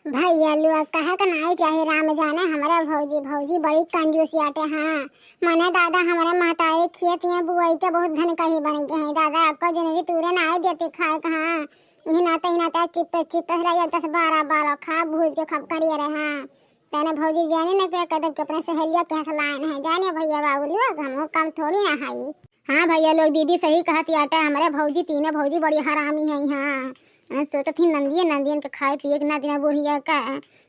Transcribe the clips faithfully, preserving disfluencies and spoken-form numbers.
भइया लोग, कहे के नाई चाही, राम जाने हमरे भौजी, भौजी बड़ी कंजूस आटे। हाँ, मने दादा, हमरे महतारी खेत में बुआई के बहुत धन कही बनी के हैं दादा। आपका जनरी तूरे नाई देती खाए के। हाँ, इही नाते, इही नाते चिप्पे चिप्पे रह जाए, दस बारह बारह खा भूज के खब करिए रहे। हाँ, तने भौजी जाने न पे कदम के अपने सहेलिया के हंस लाइन है। जाने भइया बाबू लोग, हम कम थोड़ी ना हई। हाँ भइया लोग, दीदी सही कहत आटे, हमरे भौजी, तीनों भौजी बड़ी हरामी है। हाँ, सोचत ही नंदिये नंदियन के खाए पिए के ना दिना बुढ़िया का।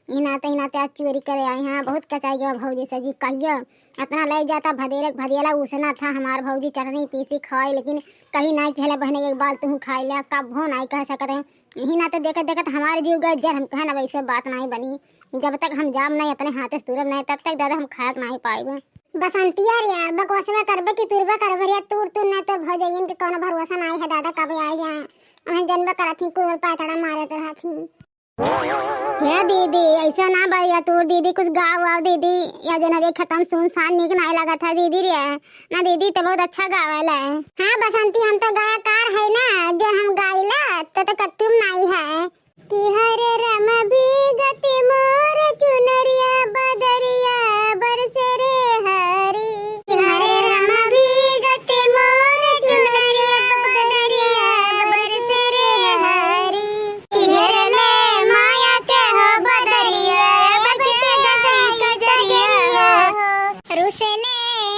ई नाते, ई नाते आज चोरी करे आए हैं। बहुत कचाई गया भौजी से जी, कहियो अपना ले जाता भदेरे के भदेला उसना था हमार भौजी, चटनी पीसी खाए, लेकिन कहीं नहीं कहले बहने एक बाल तू खाए ले, कब हो नहीं कह सकते। यही नाते देखत देखत हमारे जीव गए जर, हम कहे ना वैसे बात नहीं बनी। जब तक हम जाम नहीं अपने हाथे से तुरब नहीं, तब तक दादा हम खाए के नहीं पाएबे। बसंतिया रे, बकवासवा करबे कि तुरबे करबे रे, तूर तूर ना तोर भौजइयन के कौनो भरोसा नाई है दादा, कबे आए जाए। उन्हें जनबे करत ही, कुल पातड़ा मारत रहत ही। हे दीदी, ऐसे ना भइया, तूर दीदी कुछ गाओ, गाओ दीदी, या जनरी खत्म सुनसान निक नाई लगत है दीदी रे। ना दीदी तो बहुत अच्छा गावेला है। हाँ बसंती, हम तो गायकार है ना, जो हम गाइला तो, तो कत्तुम नाई है। कि हरे राम भीगत मोर चुनरिया बदरिया बरसे रे हरी। कि हरे राम भीगत मोर चुनरिया बदरिया बरसे रे हरी। कि हरे ले माया के हो बदरिया बरसे रे हरी। रुसले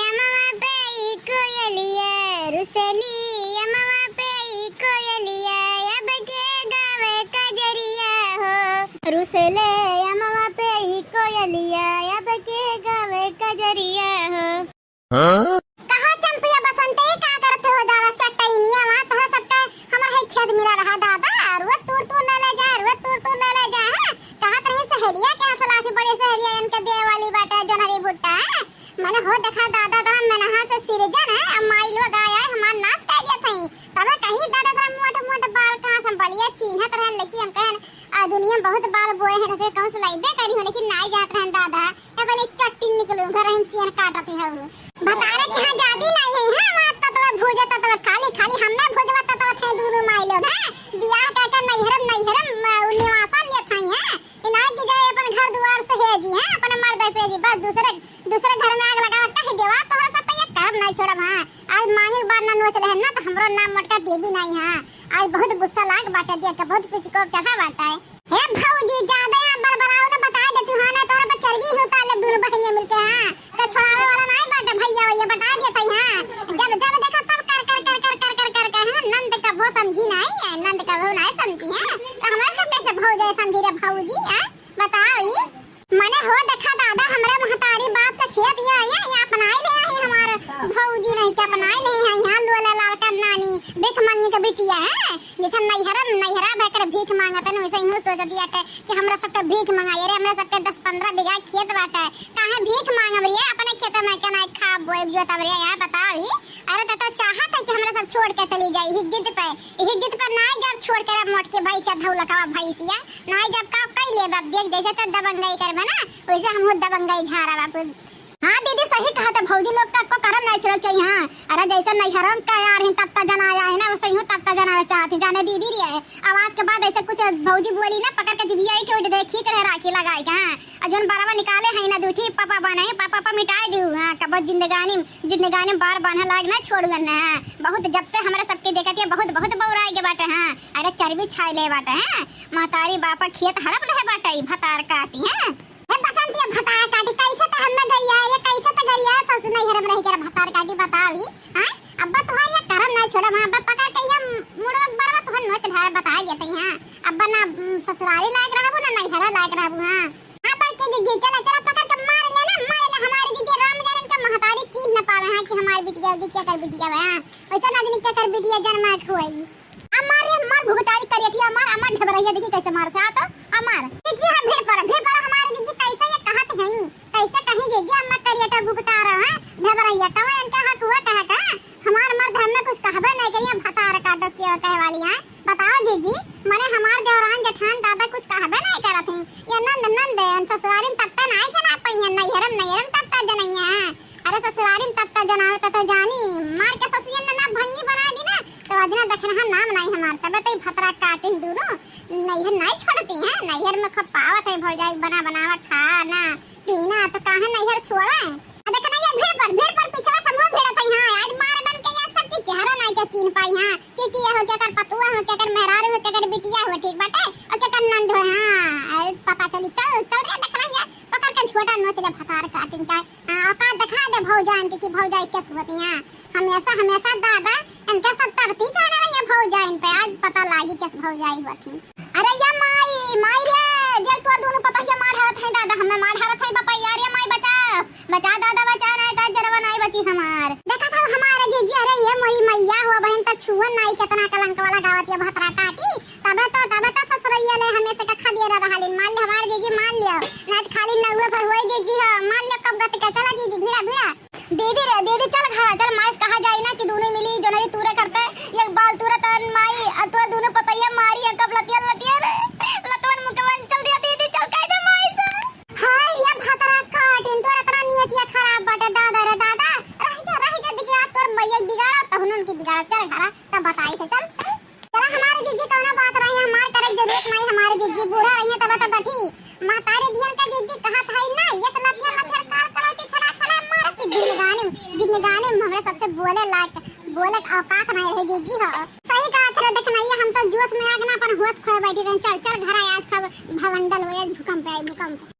अमवा पे ई कोयलिया, रुसली अमवा पे ई कोयलिया, अब के गावे कजरिया हो। रुसले अमवा पे ई कोयलिया, अब के गावे कजरिया हो। हाँ? कहाँ चंपिया बसंती, का करत हो दादा चटैनिया वहाँ? तोहरा सबके हमर है खेत मिला रहा दादा, रुआ तूर तूर ले ले जा, रुआ तूर तूर ले ले जा, हाँ? कहत रही सहेलिया के हंसला थी, बड़ी सहेलिया इनके देवे वाली बाटे, जोनरी भुट्टा, हाँ? मने हो देखा दादा, दादा मनहा से सिरजन है, अब माई लोग आया है, हमार नाश कर दिया थई। तब कहीं दादा, पर मोट मोट बाल कहाँ से बलिया चीन्हत रहन, लेकिन हम कहन, आ, दुनिया में बहुत बाल बोए हैं, नसे कहूँ से लाइबे करी हो, लेकिन नाई जात रहन दादा। ए बनी चट्टी निकलू, घर हम सियन काटत है हऊ। भतारे के यहाँ जादी नहीं है, हाँ, वहाँ ततवा भूजे ततवा खाली, खाली हमें भूजवा ततवा थे दोनों माई लोग, हैं? बियाह करके नैहरम, नैहरम, अ, निवासा लिए थाई, हैं? इनाई की जाए अपन घर दुआर से है जी, हैं? अपने मर्द से जी, बस दूसरे दूसरे घर में आग लगावा कह देवा, तोहरा सब पे ये करब नहीं छोड़ब। हाँ, आज मांगे के बाद ना नोच लेहन ना, तो हमरो नाम मोटका देवी नहीं। हाँ, आज बहुत गुस्सा लाग बाटे, देख के बहुत पिचकोप चढ़ा बाटे। हे भौजी, ज्यादा यहाँ बड़बड़ाओ ना, बता देती हूँ ना, तोहरा पे चर्बी ही उतार ले दोनों बहनियाँ मिलके। हाँ, तो छोड़ावे वाला नहीं बाटे भैया, भैया बता देते हैं। जब, जब देखा तब कर, कर, कर, हाँ, नंद का वो समझी नहीं है, नंद का वो नहीं समझी है, तो हमारे सब कैसे भौजाई समझी रे भौजी, हाँ? बताओ ई। मने हो देखा दादा, हमरे महतारी बाप के खेत ये, ये, ये अपनाए ले आई हमार भौजी नहीं के अपनाए ले आई, यहाँ लोला लाल का नानी, भीख मंगी के बिटिया है, जैसे नैहरा, नैहरा भय कर भीख मांगत है, वैसे यूं सोच दिया के कि हमरा सबके भीख मंगाई रे, हमरा सबके दस पन्द्रह बीघा खेत बाटे, काहे भीख मांगब रे, अपने खेत में के ना खाब बोएब जोतब रे, यहाँ बताओ ही। अरे तो, तो चाहत है कि हमरा सब छोड़ के चली जाई, ही जिद पे, ही जिद पे ना जब छोड़ के रे मोट के भैंसिया धौलकवा भैंसिया, ना जब का कई लेब, अब देख जैसे तो दबंगई करबे ना, वैसे हमहू दबंगई झारा बापू। हाँ दीदी, सही कहत है भौजी लोग का को करम नहीं छोड़े चाहिए। हाँ, अरे जैसे नैहरम का यार ही तत्ता जना आया है ना, वैसे ही तत्ता जना चाहती जाने दीदी रे है। आवाज के बाद ऐसे कुछ भौजी बोली ना, पकड़ के जिभिया ही ठोड़ दे, खींच रहे राखी लगाए के। हाँ, और जोन बरवा निकाले है ना, दूठी पापा बने, पापा, पापा मिटाए दू। हाँ, कब जिंदगानी, जिंदगानी में बार बांधे लाग ना छोड़ुअन ना। बहुत जब से हमरा सबके देखत है, बहुत, बहुत बौराए के बाटे। हाँ, अरे चर्बी छाए ले बाटे। हाँ, महतारी बापा खेत हड़प रहे बाटे, ई भतार काटी। हाँ, ए बसंती, अब भतार काटी, कैसे तो हमें गरिया है, कैसे तो गरिया है, ससुर नैहर में रह के भतार काटी, बताओ ही, हैं? अब्बा तुम्हारी ये करम ना छोड़ब, हाँ, अब्बा पकड़ के ये मुड़वा के बरवा तुहन नोच ढार बताए देते हैं, हाँ। अब्बा ना, उम, ससुरारी लायक रहबू, ना नैहरा लायक रहबू, हाँ। हाँ, बड़के जीजी, चला, चला, पकड़ के मार ले ना, मार ले हमारे जीजी, राम जाने इनके महतारी चीज न पावे, हाँ, कि हमारी बिटिया, कि क्या कर बिटिया बा, हाँ। वैसा ना जाने क्या कर बिटिया जन्मा खुआई। अमार रे, अमार घुघटारी करियठिया, अमार, अमार ढेबरहिया, देखी कैसे मारत है, आ तो, अमार। जीजी, हाँ, भिड़ पड़ा, भिड़ पड़ा हमारे जीजी, कैसे ये कहत हैं, कैसे कहीं जीजी, अम्मा करियठा घुघटार है, ढेबरहिया, कवा इनका हक हुआ कहा का? हमार मर्द हमें कुछ कहबे नहीं करिए, भतार काटो के कहे वाली है, बताओ जीजी, मने हमार देवरान जेठान दादा कुछ कहबे नहीं करत हैं, ये नंद, नंद, उन ससुरारिन तब तक नहीं जना पाई है, नैहरम, नैहरम तब तक जनैया है। अरे ससुरारी में तब तक जनावे त तो जानी, मार के ससुरन ने ना भंगी बना दी ना, तो अजना दखनहा नाम नहीं हमार, तबे तो ई भतरा काटिन दूनो, नैहर नहीं छोड़ती हैं, नैहर में खूब पाव पता है भौजाई, बना बनावा खाना पीना तो काहे नैहर छोड़ा। आ देख ना, ये भीड़ पर, भीड़ पर पिछवा समूह भीड़ थई। हाँ, आज मार बन के ये सब की चेहरा नाई के चीन पाई। हाँ, के किया हो, केकर पतुआ हो, केकर मेहरारू हो, केकर बिटिया हो, ठीक बाटे, और केकर नंद हो। हाँ, अरे पता चली, चल, चल रे, देख रही है, पकड़ के छोटा नोच ले भतार काटिन का। हाँ, औकात दिखा दे भौजाइन के कि भौजाई कैस होती हैं। हमेशा, हमेशा दादा इनके सब तरती जाने रही है भौजाइन पे, आज पता लागी कैस भौजाई होती। अरे या माई, माई रे, जे तोर दोनों पतहिया मार ढारत है दादा, हमें मार ढारत है बापा, यार या माई बचा, बचा दादा बचा, नहीं तो जनवा नहीं बची हमार। देखा था हमारे जीजी, अरे ये मोरी मैया हो बहन, तक छुअन नाई, कितना कलंक वाला गावत ये भतरा काटी। तबे तो, तबे तो ससुरैया ले हमें से कखा दिए रहा हालिन, मान ले हमारे जीजी, मान लियो, ना तो खाली नौवे पर होई जीजी हो, मान लियो कब गत के, चला जीजी, भिड़ा, भिड़ा। दीदी रे, दीदी चल घरा, चल माई से कहा जाई ना कि दोनों मिली जनरी तूरे करते, एक बाल तूरे तन माई, आ तोर दोनों पतैया मारी, एक कब लतिया, लतिया रे, लतवन मुकवन चल दिया दीदी, चल कह दे माई से। हाय रे भतरा काटिन, तोर इतना नियतिया खराब बाटे दादा रे दादा, रह जा, रह जा, देखिए आप तोर मैया बिगाड़ा, तब उनकी बिगाड़ा, चल घरा, तब बताई थे, चल, चल। चला हमारे जीजी कौनो बात नहीं, हमार करे के जरूरत नहीं, हमारे जीजी बूढ़ा रही है तब तो गठी। महतारी धियन का जीजी कहत है ना, ये तो लफेर लफेर कार करो कि खड़ा खड़ा मार के जिंदगानी में, जिंदगानी में हमरे सबसे बोले लायक, बोले के औकात नहीं रहे जीजी हो। सही कहा थे, देख नहीं हम तो जोश में आग ना अपन होश खोए बैठी रहे। चल चल घर आज खब भवंडल हो, आज भूकंप आए, भूकंप।